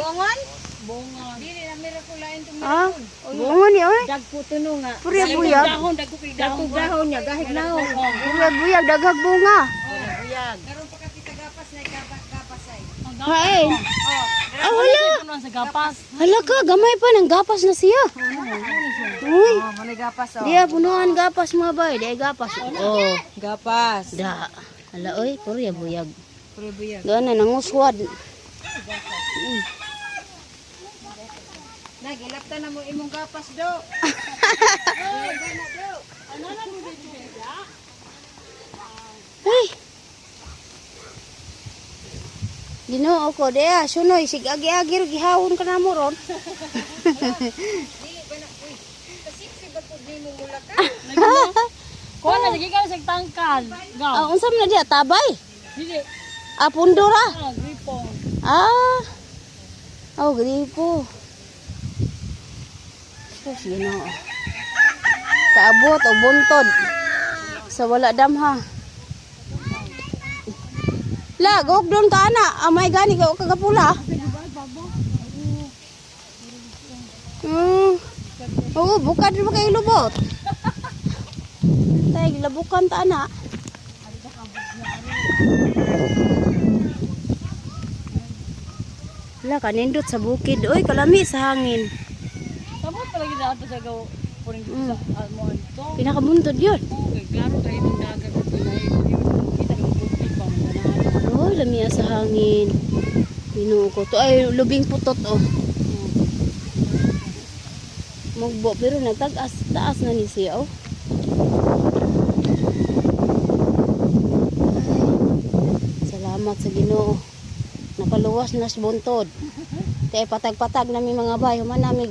Buongon? Bunga. Dili na miracle lain tong Ah, bunga ni oy. Dagko tuno nga. Purya buyag. Dahon, dagko kay dahon. Dagko dahon niya gahig naon. Purya buyag daghag bunga. Buyag. Karon pa ka kita gapas na gapas ay. Hain. Ah, wala. Punuan sa gapas. Hala ka, gamay pa nang gapas na siya. Uy, Oh, mo gapas oh. diya punuan gapas mga bay, diya gapas. Oh, Gapas. da. Hala oy, purya buyag. Purya buyag. Doon na nanguswad. Nagilapta na mo imong gapas do. Ay. Ginoo ko diya, sunoy sig agi-agi ra gihawon ka namo ron. Dili ba na uy. Kasiksi ba pud nimo mula ka? Kuha na sige ka sa tangkal. Gaw. Ah, unsa man na diya tabay? Dili. Ah, pundo ra. Ah, gripo. Ah. Oh, gripo. Sus, Ginoo. Kaabot o buntod. Sa wala damha. La, gok doon ka ana. Amay gani ka kagapula. Oo, bukad ba kayo lubot? Tay, labukan ta ana. Wala, kanindot sa bukid. Uy, kalami sa hangin. Tama pala gid ato sa gaw. Puring sa mo anto. Pinakabuntod yun. Okay, klaro tayo ng dagat ito na kita ng bukid pa mo na. Uy, lami sa hangin. Ginoo ko. To ay lubing putot oh. Mugbo pero nagtag-as taas na ni siya oh. Ay, salamat sa Ginoo. Nakaluwas na sa buntod. Kaya patag-patag nami mga bay, human nami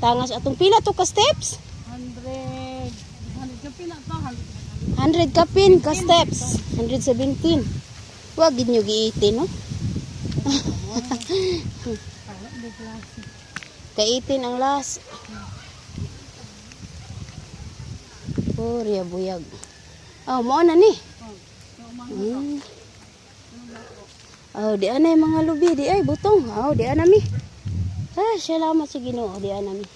tangas atong pila to ka steps? 100. 100 ka pila to. 100 ka pin ka steps. 117. Wag gid nyo giitin, no? Kaitin ang last. Purya buyag. Oh, mo na ni. Oh, di anay mga lubi, di ay butong. Oh, di anami. Ah, salamat sa Ginoo, di anami.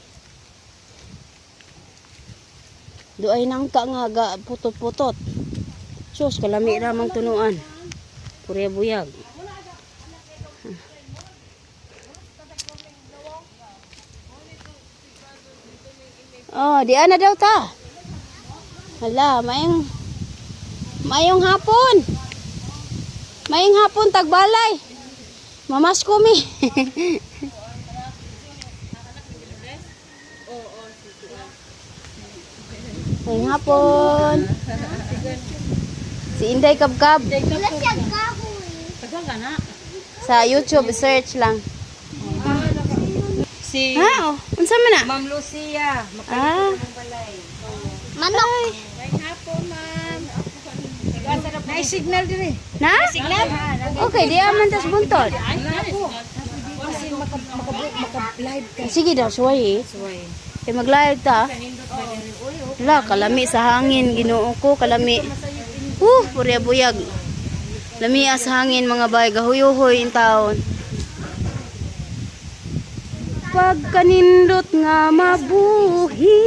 Doay nangka nga ga putot-putot. Sus, kalami ramang tunuan. Purya buyag. Oh, di ana daw ta. Hala, mayong mayong hapon. Mayong hapon tagbalay. Mamasko mi. Mayong hapon. Si Inday Kabkab Tagal ka na. sa YouTube search lang. Si Ha, oh, unsa man na? Ma'am Lucia, Ah, balay. manok. Hapon, ma'am. Na signal dire. Na? Okay, di aman tas buntod. Kasi maka maka maka live ka. Sige daw, suway eh. Suway. Kay mag-live ta. La, kalami sa hangin, Ginoo ko, kalami. Purya buyag. Lami sa hangin mga bay, gahuyohoy in taon. Pagkanindot nga mabuhi.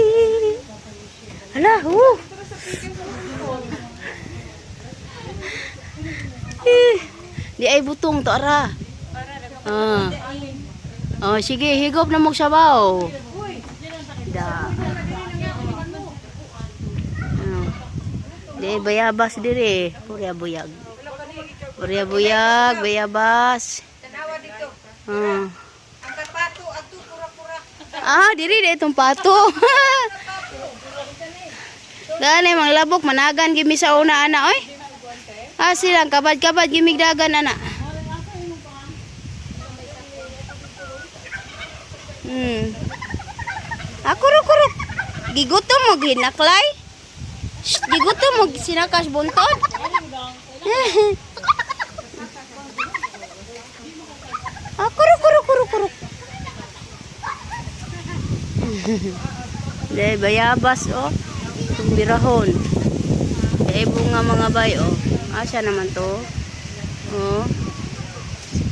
Hala, Eh, di ay butong to ara. Ah. Oh, sige, higop na mo sabaw. Da. Oh. Di bayabas dire, purya buyag. Purya buyag, bayabas. Tanawa dito. Ah. Ang kapato ato pura-pura. Ah, diri di itong pato. Dani mga labok managan gimi sa una ana oy. Ah, silang kabad-kabad gimigdagan ana. Ah, kuruk kuruk. Gigutom mo ginaklay. Shh, gigutom mo sinakas buntod. Ah, kuruk kuruk kuruk kuruk. Dahil bayabas oh. Itong birahon. Dahil bunga mga bay oh. Asa naman to? Oh.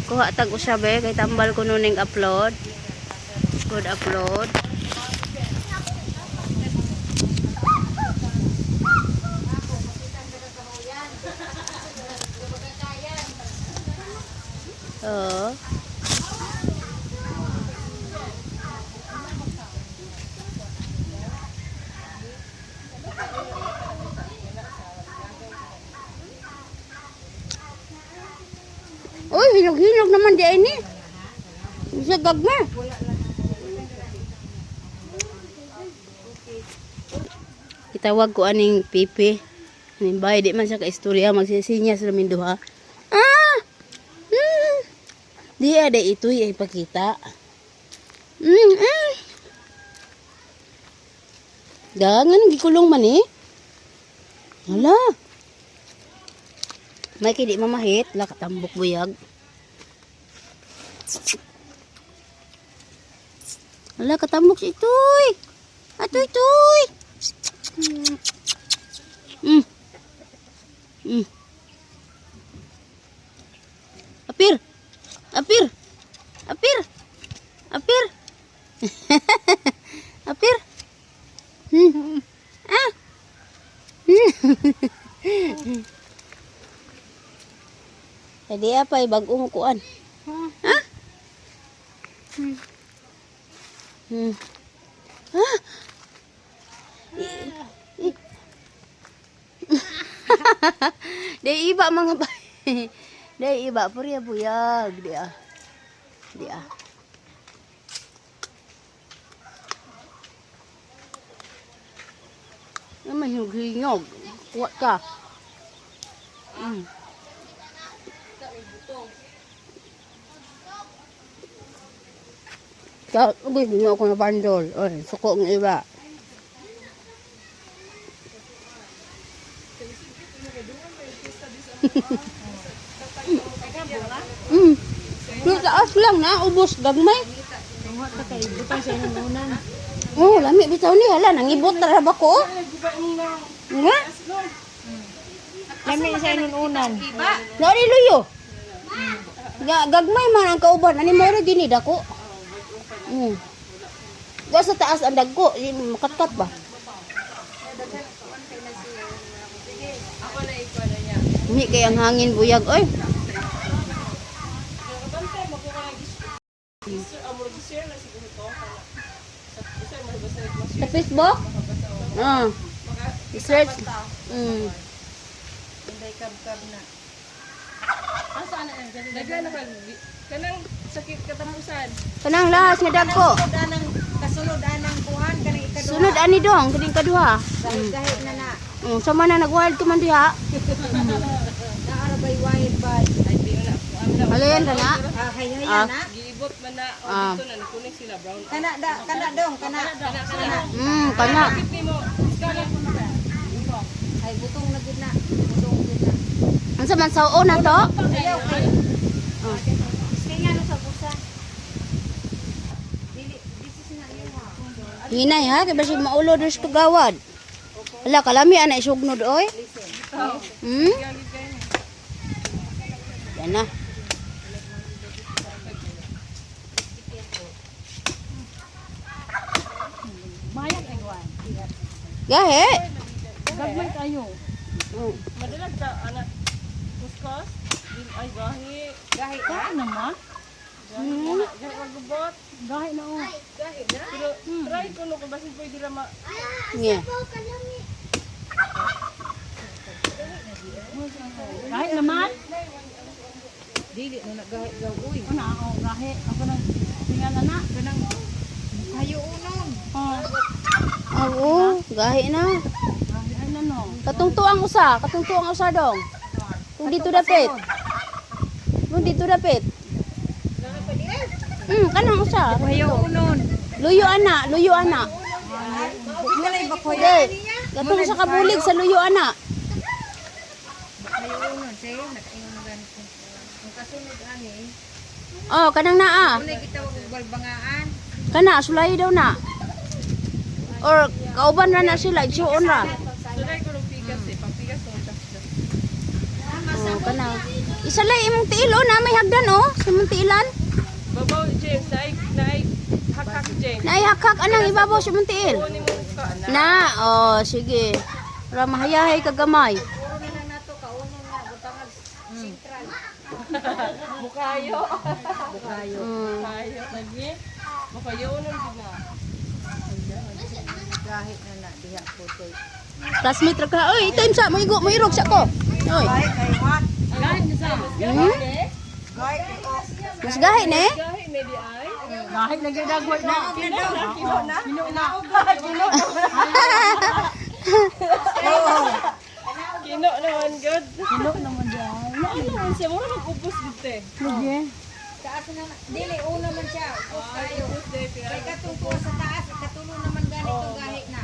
Kuha tag usa be kay tambal ko nuning upload. Good upload. Oo. Uy, hinog-hinog naman di ay ni. Sa gagma. Kitawag ko aning pipi. Aning bay, di man siya ka-istorya. Magsisinya sa lamin duha. Ah! Hmm. Di ada ito'y ay pakita. Dangan, gikulong man eh. Hala. May kay di mamahit. La, katambok buyag. Hala, katambok si itoy. Atoy, itoy. Apir. Apir. Apir. Apir. Apir. Ah. Jadi apa bagong kuan? Ha? Ah. Di iba mga bay. Di iba purya buyag di ah. Di ah. Ano man hinog-hinog. Kuha ka. Ka, uy, hindi ako na bandol. Oy, suko ng iba. Yung taas lang na, ubos gagmay. Tungo ta kay butang sa inunan. Oh, lami bitaw ni hala nangibot na ra ba ko? Nga? Lami sa inunan. Lori luyo. Nga gagmay man ang kauban ani mo ra dinhi dako. Wa sa taas ang dagko, di makatkat ba? Hindi kay ang hangin buyag oy. Sa Facebook? Ah. I-search. Inday kabkab na. Daghan na kag kanang sakit katapusan. Kanang lahas nga dagko. Kasunod anang kasunod anang kuhan kanang ikaduha. Sunod ani dong, kining kaduha. Gahi na na. Sama na nag-wild ka man diha. Naara bay wide bay. Ay di na ako am na. Alayan ka na. Ah, hay hay Ah. na. Giibot man na o Ah. dito na nagkunik sila brown. Kana da kana dong kana. Kana. Kana. Bakit nimo? Iskala ko na. Ay butong na gid na. Butong gid na. Unsa man sao na to? Ayaw kay. Kay nga no sa busa. Dili this is na iyo ha. Hinay ha, kay basig maulo dos tugawad. Ala kalami ana isugnod oy. Yan na. Mayag ay guwan. Gahe. Gagmay kayo. Madalag ta anak kuskos. Ay gahi. Gahi Ka naman. Gahi magubot. Gahi na oh. Gahi na. Pero try ko no kung basin pwede ra ma Yeah. Gahi naman. Dili na nagahi gaw uy. Una ako gahi. Ako nang tingala na. Kanang hayo unon. Oh. Oo, gahi na. Gahi ay na no. Katungtuang usa, katungtuang usa dong. Kung dito dapit. Kung dito dapit. Kanang usa. Hayo unon. Luyo ana, luyo ana. Walay ba ko Hindi. Katong sa kabulig sa luyo ana. Hayo unon say nakaingon na ganito. Ang kasunod ani, Oh, kanang naa. unay gitawag og balbangaan. Kana sulay daw na. Or kauban ra na sila, igsuon ra. Try ko ng pigas eh. Pagpigas ko siya. Oh, kana. Isalay imong tiil oh, na may hagdan oh, sa imong tiilan. Babaw, James. Naay, naay, hakak, James. Naay hakhak anang ibabaw sa imong tiil. Kunin mo ka na. Na, oh, sige. Para mahayahay ka gamay. Mukayo. Mukayo. Lagi. Mukayo nang gina. Gahi na na diha ko kay. Classmate ra ka. Oy, time sa mo igo mo irog sa ko. Oy. Hmm? Mas gahi ne? Gahi na di ay. Gahi lagi dagway na. Kino na, kino na. Kino na. Kino naman, God. Kino naman diha. Ano naman siya? Mura mag-ubos dito eh. Lagi. Taas na, dili, una man siya. Ubos tayo. Ubos dito. Pero Kay katong kuha sa taas, katulo naman ganito gahi na.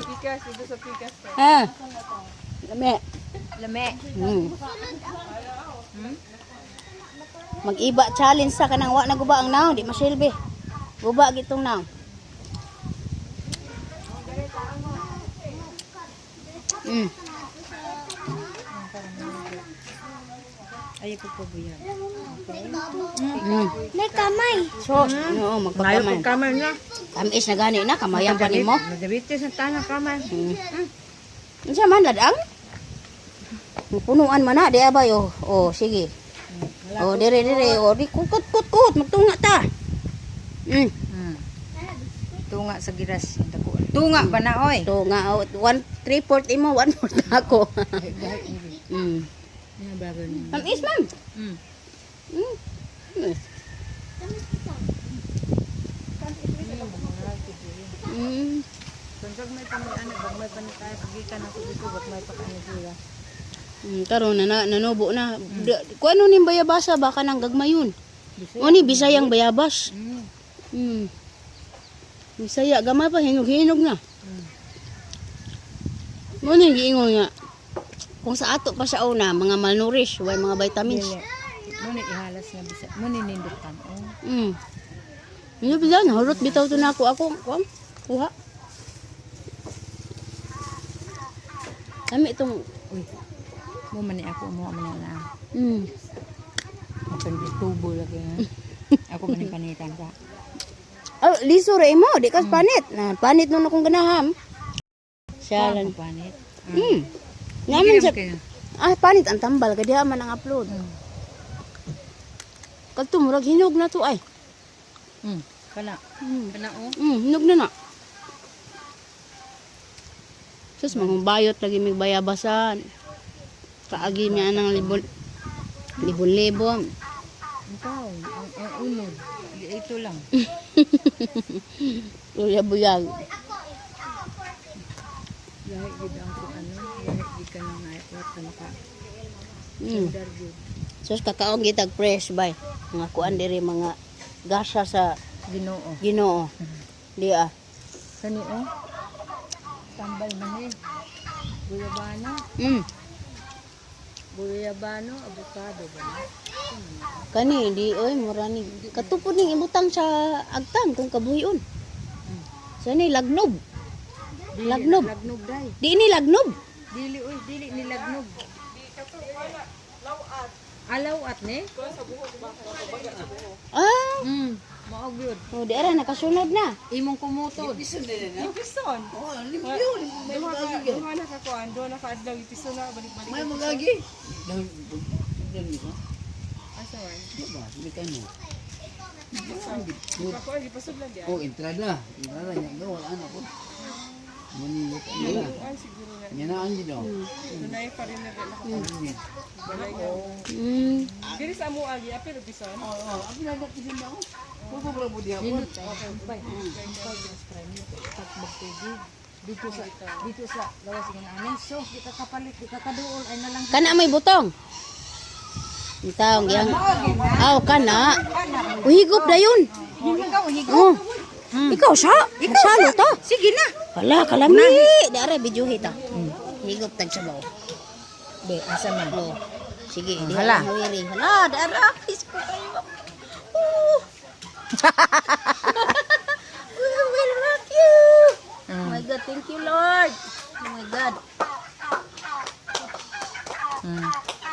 Pikas, dito sa pikas. Eh. Ha. Lami. Lame. Mag-iba challenge sa kanang wa na guba ang naong, di masilbi. Guba gitong naong. Ay ko po buyan. May kamay. Sos, oo, magpakamay. Kamay na. Kamis na gani na, kamayan pa nimo. Nadiabetes na tanang kamay. Unsa man ladang? Punuan man na di abay oh. Oh, sige. Oh, dire dire oh, di kut kut kut magtunga ta. Tunga sa giras. Dako. Tunga ba na oy? Tunga oh, 1 3/4 imo, 1/4 ako. Tamis, ma'am. Kunsag may pamay ana, bag may panitay, pagikan ako dito, bag may pakaano siya. Karon na, na nanubo na. Kung ano ning bayabasa baka nang gagmayon. O ni Bisayang bayabas. Bisaya gamay pa hinog-hinog na. Mo ni giingon nga. Kung sa ato pa sa una, mga malnourished, way mga vitamins. Mo ni ihalas nga bisa. Mo ni nindot tan. Oh. Ano ba yan? Harot bitaw to na ako. Ako, kuha. Kuha. Kami itong, Uy. Mo man ni ako mo man na. Ako ni tubo lagi ha. Ako man ni panitan ka. Oh, liso ra imo, di ka panit. Na panit nun akong ganaham. Siya lang. Ako panit. Naman sa ah panit ang tambal kay diha man ang upload. Kadto murag hinog na to ay. Kana. Kana oh. Hinog na na. Sus, mga bayot lagi may bayabasan. Kaagi niya ng libon libon-libon. Ikaw, ang unod. Ito lang. Buyag-buyag. Lahi gid ang kung ano, lahi gid ka na nga wat ka maka. Dargyud. Sus, kakaon gitag fresh bay. Mga kuan diri mga gasa sa Ginoo. Ginoo. Di ah. Kani oh. Tambal man eh. Guyabano, guyabano, avocado ba na? Kani di oy mura ni katupod ning ibutang sa agtang kung kabuhion. Sa ni lagnob. Lagnob. Lagnob day. Di ni lagnob. Dili oy, dili ni lagnob. Alawat ne? Ah, Mao gyud. oh, di ara nakasunod na. Imong kumutod. Ipison. Duha ka, duha na ka kuan, duha na ka adlaw, ipison na balik-balik. May magagi. Asa man? Diba? Hindi ka no. Di pa kuan, gipasud lang diyan. Oh, entrada. Entrada niya. Ikaw, wala na ko. Manilot. Ano na? Kuan siguro na. Yan na ang gino. Dunay pa rin na nakabalay. Diri sa amo agi, apil ipison. Oo, ang pinagkakisin ba ako? Pupubra mo diya po. Dito sa gawas nga amin. So, di ka kapalit, di ka kaduol ay nalang. Kana may butong. Intawong yang. Aw kana. Uhigop dayon. Ikaw, higop. Oh. Ikaw sa? Ikaw salo ta. Sige na. Wala kalami. Di ara video hita. Higop tag sabaw. Be, asa man? Oh. Sige, di Hala. hala. Hawiri. Hala, di ara. Kiss ko kayo. Oh. We will rock you. Oh my God, thank you, Lord. Oh my God.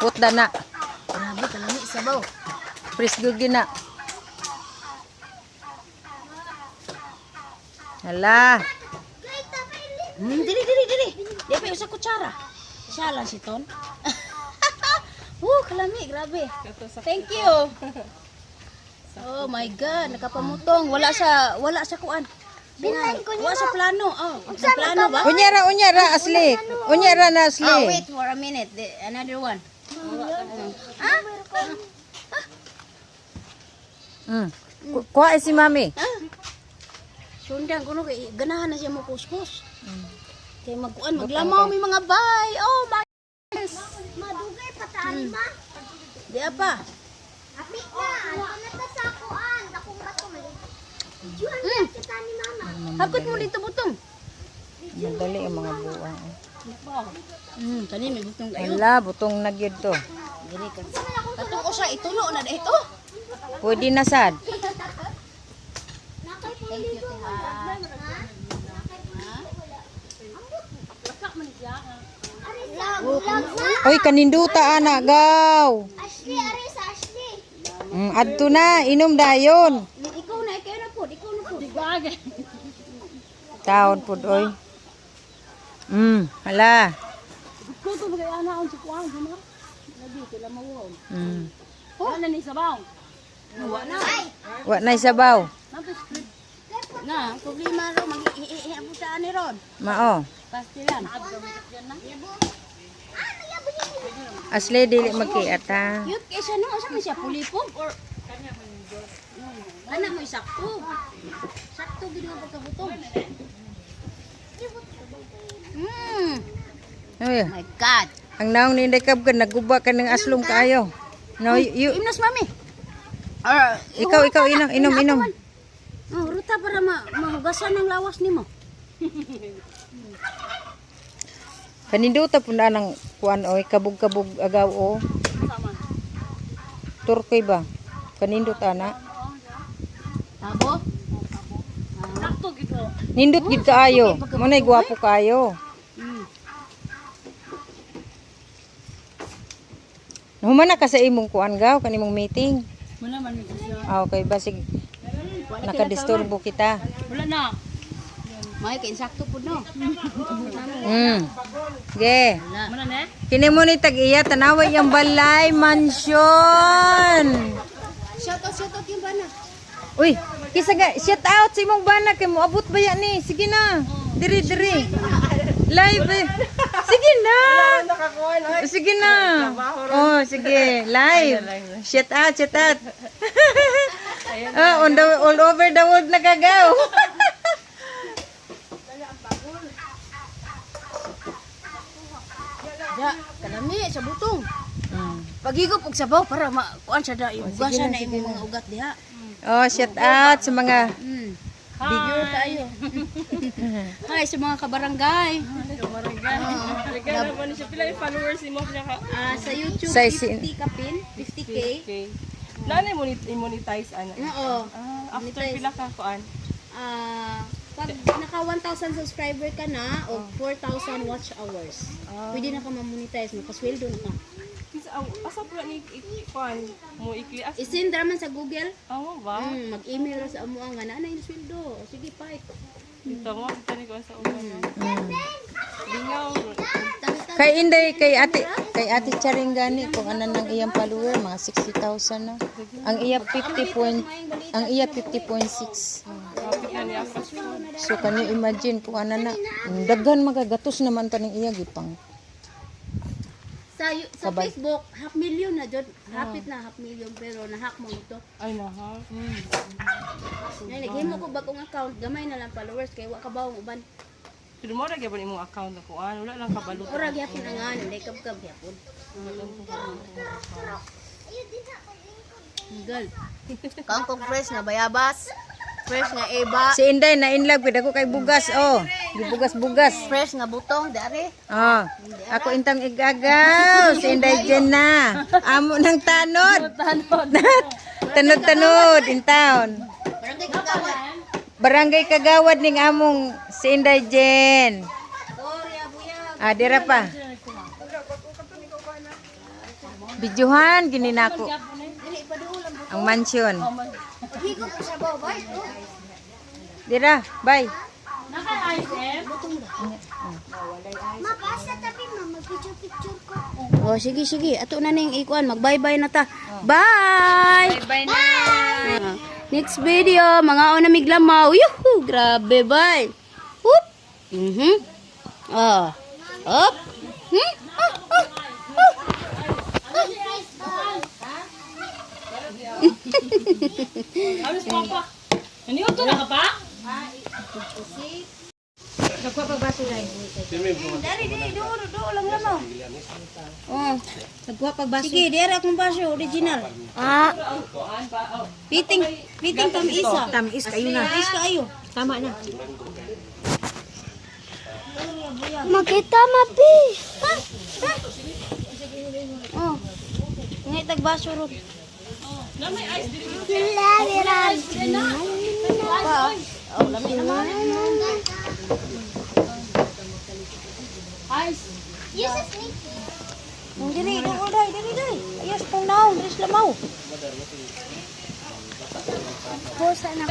Putda na. Grabe, kalami sabaw. Fresh good na. Hala. Dili, dili, dili. Di pa sa kutsara. Siya lang si Ton. Kalami, grabe. Thank you. Oh my God, nakapamutong. Wala sa kuan. Wala sa plano. Oh, sa plano ba? Unya ra asli. Unya ra na asli. Oh, wait for a minute. Another one. Ah? Kuha si mami. Ah. Sundang kuno kay ganahan na siya mo kuskus. Kay magkuan maglamaw mi mga bay. Oh my. Madugay pa tayo ma. Di pa. Apit na. Ano na ta sa kuan? Akong bato man. Videohan na kita ni mama. Hakot mo dito butong. Madali ang mga buwang. Kani may butong kayo. Hala, butong na gyud to. Diri ka. Katong usa itulo na dito. Pwede na sad. Thank you, Teha. Oy, kaninduta ana gaw. Ashley, ari sa Ashley. Adto na, inom dayon. Ikaw na, ikaw na po, ikaw na po. Taon pud oy. Hala. Kuto ba kay ana on si kuan sumar? Lagi sila mawon. Wala ni sabaw. Wa nay sabaw. Nato script. Na, problema ro mag-iihi po sa ani ron. Mao. Pastilan. Asli dili magkiat ha. Cute kay siya no, asa man siya pulipog or Ana mo sakto. Sakto gid nga pagkabutong. Oy, My God. ang naong ni Inday Kabgan naguba ka ng aslom kaayo. No, you, Imnas mami. Or, ikaw inom inom inom. Oh, ruta para mahugasan ang lawas nimo. Kaninduta pud na ng kuan oy, kabug-kabug agaw o. Turkoy ba? Kanindot ana. Tabo? Sakto gid oh. Nindot gid kaayo. Mo nay gwapo kaayo. Human na ka sa imong kuan gaw kanimong meeting. Wala man mi siya. Ah, okay basig nakadisturbo kita. Wala na. May kay insakto pud no. Ge. Wala na. Kini mo ni tag-iya tanawa iyang balay mansion. Shout out yung bana. Uy, kisa ga shout out sa imong bana kay moabot ba yan ni? Sige na. Diri diri. Live. Eh. Sige na. Sige na. Oh, sige. Live. Shout out, shout out. Ah, on the, all over the world nagagaw. Ya, kalami sa butong. Pagigop og sabaw para makuan sa da hugasan na imong mga ugat diha. Oh, shout out sa mga Bigyo tayo. Hi sa mga kabarangay. Lagyan na ba ni siya pila yung followers ni mo pinaka. Ah, sa YouTube Sa 50 kapin, 50K. Okay. Nanay mo monetize ana. Oo. Ah, after pila ka kuan. Ah, pag naka 1,000 subscriber ka na o 4,000 watch hours, pwede na ka ma-monetize, makasweldo na ka. Kisa aw asa pula ni kuan mo ikli as. I-send ra man sa Google. Amo ba? Mag-email ra sa amo nga naa na yung sweldo. Sige, fight. Dito mo dito ni kuan sa una. Lingaw. Kay Inday, kay Ate Charing gani kung ano nang iyang follower mga 60,000 na. Ang iya 50 point ang iya 50.6. Kapit na niya pa. So can you imagine kung ano na daghan magagatos naman taning iya gipang. Sa Facebook, half million na jud. Hapit na half million pero na-hack mo ito. Ay na ha. Ngayon, naghimo ko bagong account, gamay na lang followers kay wa ka bawong uban. Pero mo ra gyud imong account na kuan, wala lang kabalo. Ora gyapon ang ano, dai kabkab gyapon. Gal. Kangkong fresh nga bayabas, fresh nga eba, Si Inday na in love ako kay bugas oh. Gibugas-bugas. fresh nga butong dari. Oh, ako intang igagaw si Inday Jenna. Amo ng tanod. Tanod-tanod in town. Barangay Kagawad. Barangay Kagawad ning among si Inday Jen. Gloria buyag. Ah, dira pa. Bidyuhan gini nako. Ang mansion. Higop sa baway. Dira, bye. Ma, basta tabi ma, mag-picture-picture ko. Oh, sige, sige. Ato na ning ikuan. Mag-bye-bye na ta. Bye! Bye na. Ah, next video, mga una miglamaw. Yuhu, grabe, bye. Whoop. Oh. Up. Hmm? Ah, ah, ah. Amis papa. Naniuto na ka pa? Dari, dari, duo, duo lang lamaw. Oh. Sige, diara akong baso, original. Ah, Piting, piting tamisa. Tamis kayo na. Tamis kayo. Tama na. makita ma, bi. Oh. Ngay tagbaso ro. Pa. Oh, lami naman. Ice. Use a sneaky. Ang diri, duo dai, diri dai. Ayos pong naon, diri sa lamaw. Pusa na.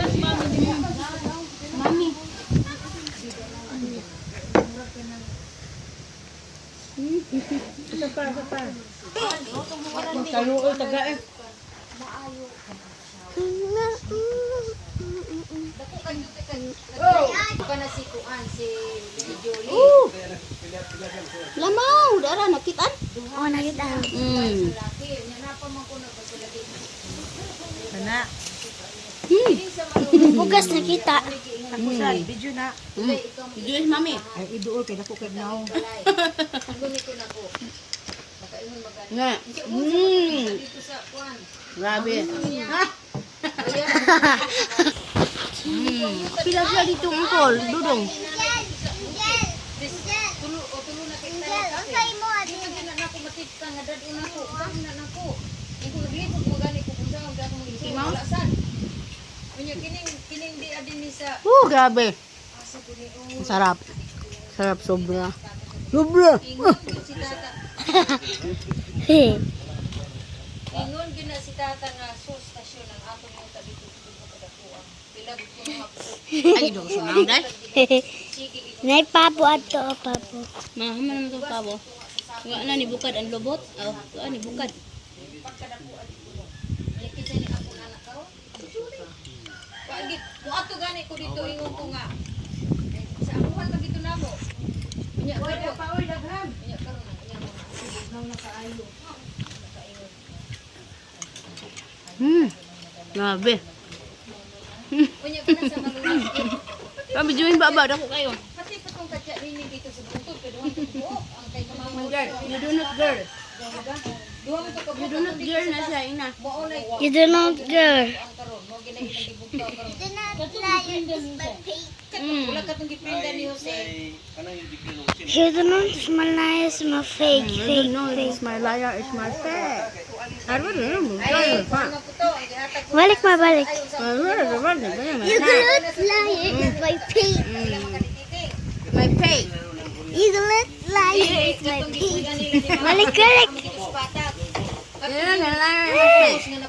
Mami. Lamaw, dara nakitaan. Oh, nakita. Ana. Bugas nakita. Video na. Video is mami. Ay, iduol kay dako kay naong. Nga. Mm. Grabe. Pila sila dito ungkol, dudong. Angel! Angel! Angel! Angel, unsay mo adi? Oh, grabe. Ang sarap. Sarap sobra. Sobra. Ingon gyud na si tata nga sus stasyon ang atong yuta dito sa kadakuan. Pila gud ko mga Ay, dong sunang dai. Nay pabo ato, oh, pabo. Mahama naman itong pabo. Wa na ni bukad ang lobot. Oh, wa ni bukad. Kinsa ni akong anak karon? Paagi, mo ato gani ko dito ingon ko nga. Eh, sa amuhan pag ito namo. Unya karon pa oy daghan. Unya karon unya mo. Grabe. Unya kana sa maluwas. Kami juin baba dako kayo. Pati pa tong katya nini dito sa bungtod pero duha to buok ang kay kamamo. You do not girl. Duha mo to You do not girl na siya ina. Mao na You do not girl. ang karon mo ginay gibugtaw karon. Do not liar is my fake. Wala katong giprinda ni Jose. You do not smell is my fake, fake, fake. My liar is my fake. Ay, mga puto, ang gihatag ko Balik ma, balik. My You do not liar is my fake. My fake. You do not liar is my fake. Balik, balik.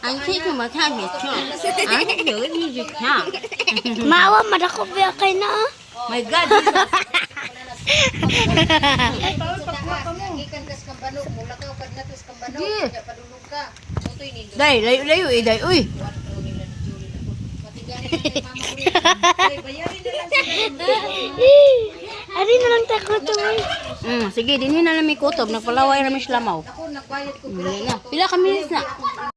Ang cake mo kami Ang cake mo Maawa, madako ba kay na oh. My God. Gikan kas kambano, mula ka kad nato sa kambano, unya padulog ka. Utoy ni Day, layo layo eh, day. Uy. Matigani na kay mama ko rin. Ay, bayarin na lang sila. Ari na lang takot to. Sige, dinhi na lang may kutob. Nagpalaway na may lamaw. Ako nagbayad ko Wala na. Pila ka minutes na?